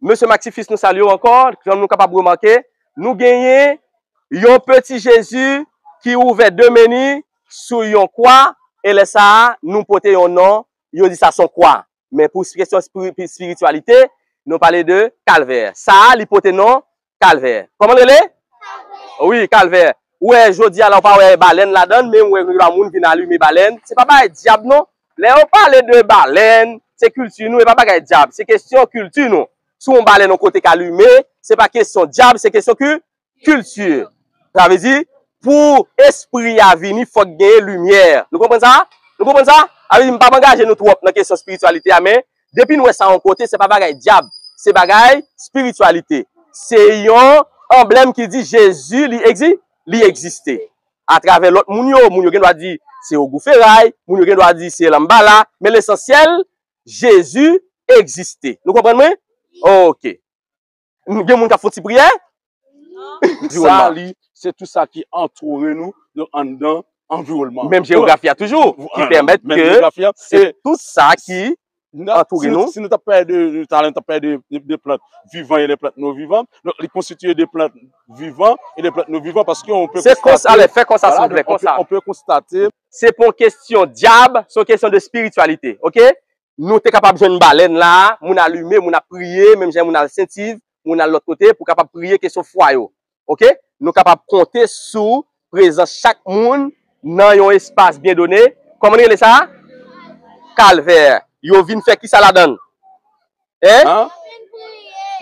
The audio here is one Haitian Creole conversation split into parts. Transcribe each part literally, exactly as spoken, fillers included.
Mesye Maxifis, nou salye w ankò. Jan nou kapab remake, nou genyen yon peti Jezi ki ouvè de men ni sou yon kwa, e lè sa a, nou pote yon non, yo di sa se yon kwa. Men pou kesyon espiri-, espirityalite, nou pale de kalvè. Sa a, li pote non kalvè. Kòman l rele? Wi, kalvè. Ou wè, jodi a la, ou pa wè balèn ladan l, men ou wè gen dwa moun vin alime balèn. Se pa bagay dyab, non. Lè yo pale de balèn, se kilti nou, e pa bagay dyab. Se kesyon kilti nou. Si yon balèn yon kote ka alime, se pa kesyon dyab, se kesyon ki, kilti. Sa vle di, pou espri a vini, fòk genyen limyè. Nou konprann sa? Nou konprann sa? Sa vle di, m p ap angaje nou twòp nan kesyon espirityalite a, men depi n wè sa yon kote, se pa bagay dyab, se bagay espirityalite. Se yon anblèm ki di Jezi, li egzi-, li egziste. Atravè lòt moun yo, moun yo gen dwa di se Ogou Feray, moun yo gen dwa di se Lanmbala, men lesansyèl, Jezi egziste. Nou konprann mwen? Ok. Gen moun k ap fè yon ti priyè? Sa, li, se tout sa ki antoure nou, nou anndan anviwònman. Menm jewografi a toujou, ki pèmèt ke se tout sa ki antoure nou. Si nou t ap pale de, de talè, nou t ap pale de, de, de plant vivan e de plant non vivan. Donk, li konstitiye de plant vivan e de plant non vivan paske on peut constater, se konsa, alè, fè konsa, silvouplè, konsa. On peut constater. Se pa yon kesyon dyab, se yon kesyon de espirityalite, ok? Nou te kapab jwenn balèn la, moun alime, moun ap priye, menm jan moun al Sentiv, moun al lòt kote, pou kapab priye kesyon fwa yo. Ok? Nou kapab konte sou prezans chak moun nan yon espas byen done. Kòman n rele sa? Kalvè. Yo vin fè kisa ladan l? Hein?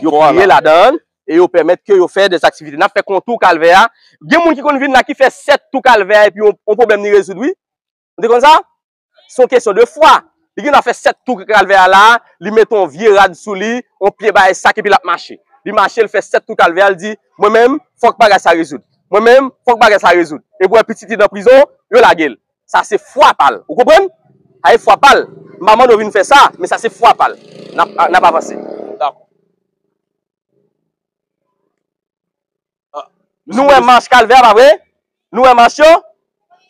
Yo priye ladan l e yo pèmèt ke yo fè dèzaktivite. N ap fè kontou kalvè a. Gen moun ki konn vin la ki fè sèt tou kalvè a epi yon, yon pwoblèm li rezoud, wi. Ou te konn sa? Se yon kesyon de fwa. Li gen dwa fè sèt tou kalvè a la, li mete yon vye rad sou li, yon pye bagay sak, epi l ap mache. Li mache, l fè sèt tou kalvè a, l di, mwen menm, fòk bagay sa rezoud. Mwen menm, fòk bagay sa rezoud. Epi w wè pitit li nan prizon, yo lage l. Sa se fwa pa l. Ou konprann? Sa se fwa pa l. M pa mande w vin fè sa, men sa se fwa pa l. N ap, n ap avanse. Dakò. Nou wè mach kalvè a, pa vre? Nou wè mach yo?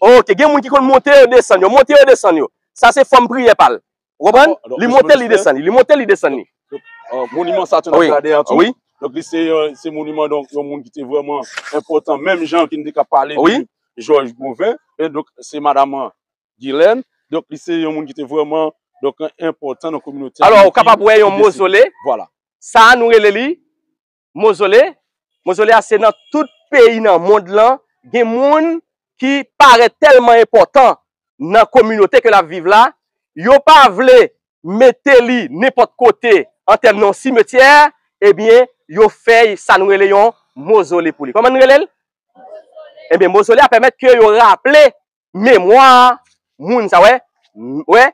Ok, gen moun ki konn monte yo, desann yo, monte yo, desann yo. Sa se fòm priyè pa l. Ou konprann? Li monte, li desann li, li monte, li desann li. Moniman sa tou n ap gade an tou. Wi. Donk, li se yon, se moniman, donk, yon moun ki te vrèman enpòtan, menm jan ki n te ka pale de Jòj Goven. E donk, se madanm Gilène. Donk, li se yon moun ki te vrèman, donk, enpòtan nan kominote a. Alò, ou kapab wè yon mozole. Vwala. Sa a, nou rele li mozole. Mozole a, se nan tout peyi nan mond lan, gen moun ki parèt tèlman enpòtan nan kominote ke l ap viv la, yo pa vle mete li nenpòt kote an tèm nan yon simetyè, ebyen, yo fè sa nou rele yon mozole pou li. Kòman n rele l? Ebyen, mozole a pèmèt ke yo raple memwa moun sa, wè, wè,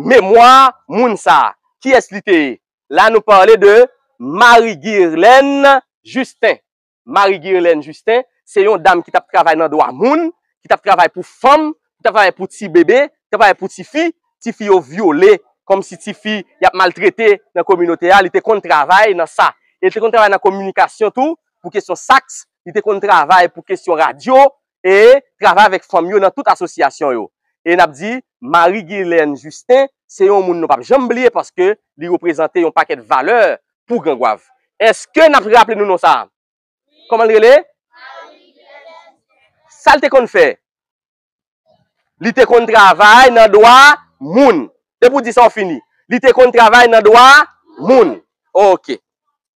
memwa moun sa. Kiyès li te ye? La, nou pale de Marie Guirlaine Justin. Marie Guirlaine Justin, se yon dam ki t ap travay nan dwa moun, ki t ap travay pou fanm, ki t ap travay pou ti bebe, ki t ap travay pou tifi, tifi yo vyole, kòmsi tifi y ap maltrete nan kominote a, li te konn travay nan sa. E li te konn travay nan kominikasyon tou, pou kesyon saks, li te konn travay pou kesyon radyo, e travay avèk fanm yo nan tout asosyasyon yo. E n ap di, Marie Guirlaine Justin, se yon moun nou p ap janm bliye paske li reprezante yon pakèt valè pou Gran Gwav. Èske n ap raple nou non sa a? Kòman l rele? Sa l te konn fè? Li te konn travay nan dwa moun. Depi w di sa, w fini. Li te konn travay nan dwa moun. Ok.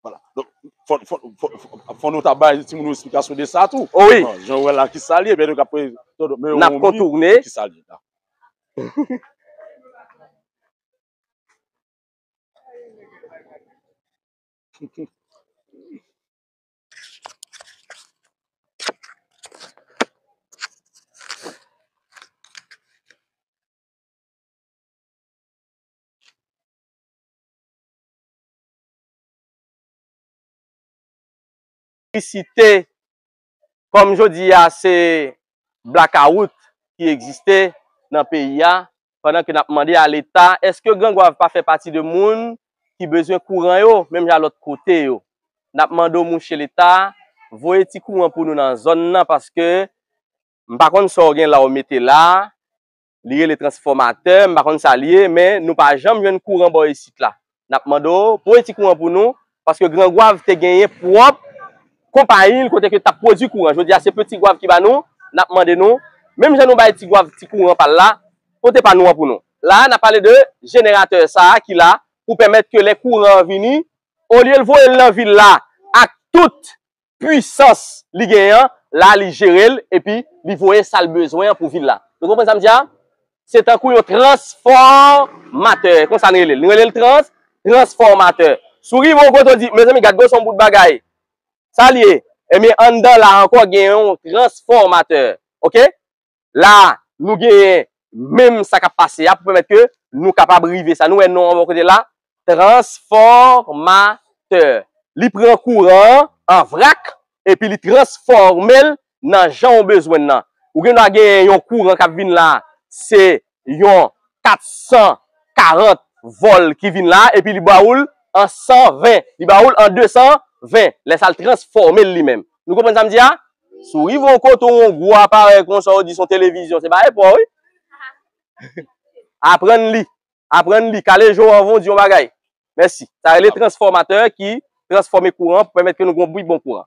Vwala. Donk, fò, fò, fò, fò, fò nou ta bay timoun yo esplikasyon de sa tou. O wi. Bon, jan w wè la, ki sa l ye, men nou ka pre-, men n ap kontounen. Ki sa l ye la. Elektrisite, kòm jodi a se blakawout ki egziste nan peyi a, pandan ke n ap mande a Leta, èske Gran Gwav pa fè pati de moun ki bezwen kouran yo, menm jan lòt kote yo? N ap mande w, mouche Leta, voye ti kouran pou nou nan zòn nan, paske m pa konn sa w gen la w mete la, li rele transfòmatè, m pa konn sa l ye, men nou pa janm jwenn kouran bò isit la. N ap mande w, voye ti kouran pou nou, Paske Gran Gwav te genyen pwòp konpayi l kote ke t ap pwodui kouran. Jodi a, se Peti Gwav ki ba nou, n ap mande nou, menm jan nou bay Ti Gwav ti kouran pa l la, pote pa nou an pou nou. La a, n ap pale de jeneratè sa a ki la pou pèmèt ke lè kouran an vini, olye l voye l nan vil la ak tout pwisans li genyen an, la li jere l epi li voye sa l bezwen an pou vil la. Nou konprann sa m di a? Se tankou yon transfòmatè, konsa n rele l. Nou rele l trans, transfòmatè. Si w rive yon kote w di, mezanmi, gad gwosè yon bout bagay. Sa l ye? Ebyen, anndan la ankò gen yon transfòmatè. Oke? La, nou genyen menm sa k ap pase a pou pèmèt ke nou kapab rive sa. Nou wè non an bò kote la, transfòmatè. Li pran kouran an an vrak epi li transfòme l nan jan w bezwen l nan. Ou gen dwa genyen yon kouran k ap vin la, se yon kat san karant vòl ki vin la, epi li ba ou l an san ven, li ba ou l an de san ven. Lè sa l transfòme l li menm. Nou konprann sa m di a? Si w rive yon kote w yon gwo aparèy konsa, w di se yon televizyon, se bagay pa w, wi. Aprann li. Aprann li. Kale je w anvan w di yon bagay. Mèsi. Sa rele transfòmatè ki transfòme kouran pou pèmèt ke nou gen yon pi bon kouran.